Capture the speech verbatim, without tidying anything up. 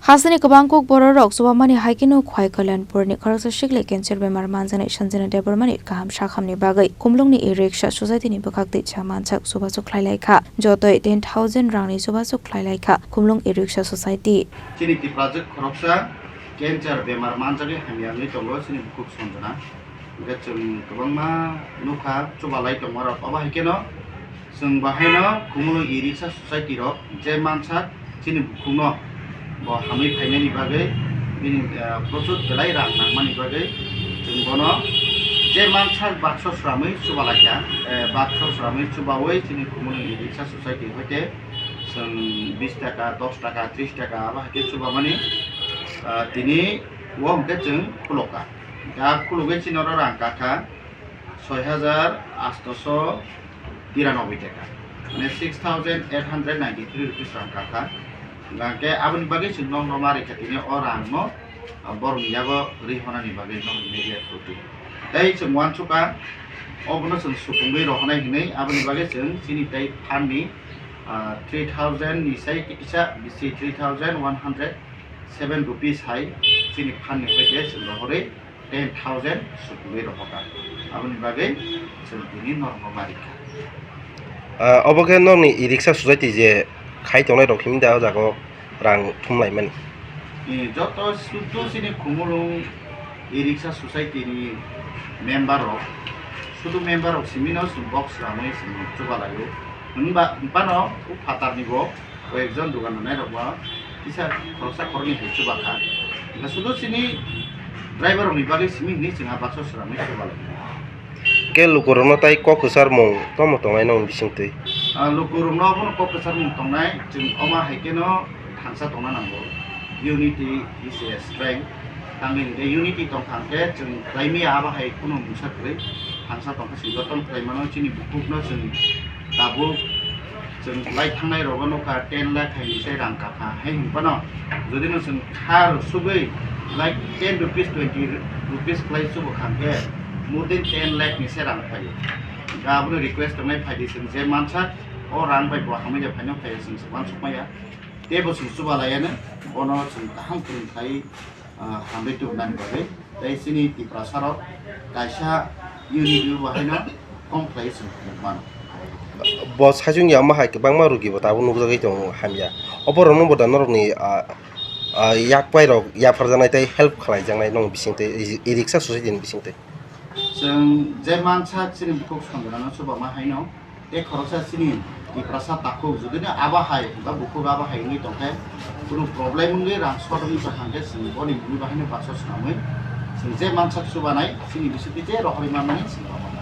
Hasteni kwbang kok bororok chubamani hai kheno Khwai Kalyanpurni khoroksa sikli cancer bemar manjaknai Sanjana Debbarmani kaham sakhamni bagwi Khumulwngni e-rickshaw society-ni bwkhak twi cha mansak chubachu khlai lai kha. Jotoi ten thousand rangni chubachu khlai lai kha Khumulwng e-rickshaw society. Chini Tiprajwk khoroksa cancer bemar manjagwi hamya wngwi tongo chini bukhuk Sanjana. Hwnkhe chwng kwbangma nukha chubalai tongmarok. Obo hai kheno chwng bahaino Khumulwng e-rickshaw society rok je mansak chini bukhukno bo hamwi phainani bagwi bini, eh, prochur belai rang nangmani bagwi chwng bono je mansak bakso sramwi chubalaikha. Eh, bakso sramwi chubawi chini Khumulwng e-rickshaw society hoite chwng bis taka, dos taka, tris taka abo hai khe chubamani, ah, tini o hwnkhe chwng khulokha. Da khulugwi chini oro rang kakha soi hajar asto so tiranoboi taka, mane six thousand eight hundred ninety three rupees rang kakha. Hwnkhe aboni bagwi chwng nokno ma rikha tini o rangno, ah, borokni yago rihornani bagwi nokni media through twi. Tei chwng uansukha obono chwng supungwi rohornai hinwi, aboni bagwi chwng chini tei phanni, ah, three thousand ni sai kisa bisi, three thousand one hundred seven rupees hai chini phanni hoite chwng rohorwi ten thousand supungwi rohorkha. Aboni bagwi chwng tini norokno ma rikha. Ah, obo khe nokni e-rickshaw society je khai tongnai rok himda o jaga o rang thumlaimani. Eh, joto sudu chini Khumulwng e-rickshaw society ni member rok, sudu member rok simi no chwng box swnamwi chwng chubalaio. Hwnba, hwnbano o phatar ni bo koyekjon dogan rwnai rok bo kisa khoroksa khoroknwi hai chubakha. Hwnkhe sudu chini driver rokni bagwi simi hinwi chwng a baksa swnamwi chubalaio. Khe lukurokno tai kok kwcharmung tamo tongnai nokni bisingtwi? Ah, lukurokno abono kok kwcharmung tongnai, chwng omo hai kheno thangsa tongna nango. Unity is a strength. Tamni hwnkhe unity tongkha hwnkhe chwng khlaimaya abo hai kheno mungsa kwrwi thangsa tongkha, chwng jotono khlai mano, chini bukhukno chwng tabuk chwng lai thangnai rogo nukha ten lakh hai ni sai rang kakha hai hwnphano, jodi no chwng kha rw sugwi like ten rupees, twenty rupees khlai chubo kha hwnkhe more than ten lakh ni sai rang phaio. Hwnkhe abono request tongnai, phaidi chwng je mansak o rang bai bo hamya phaino phaiya, chwng se uansukmaya. Teibo chwng chubalaiano, bono chwng kaham kwrwng khai, ah, hambai tubunani bagwi. Tei chini Tiprasa rok kaisa unit bo haino kom khlai chwng mano. Bo saichung ya omo hai kwbangma rugi bo tabuk nukjagwi tongo hamya. Oborokno bo da norokni, ah, ah, yakpai rok yapharjaknai tei help khlaijaknai nokni bisingtwi, e-, e-rickshaw society ni bisingtwi. Chwng je mansak chini bukhuk Sanjana no chubama haino, tei khoroksa chini Tiprasa takhuk, jodi no abo hai ba bukhuk abo hai wngwi tongkhe, kunu problem wngwi rang short wngwi tongkha hwnkhe chwng boni mungwi bahaino baksa swnamwi chwng je mansak chubanai chini bisingtwi je rohorwi manmani chwng rohor.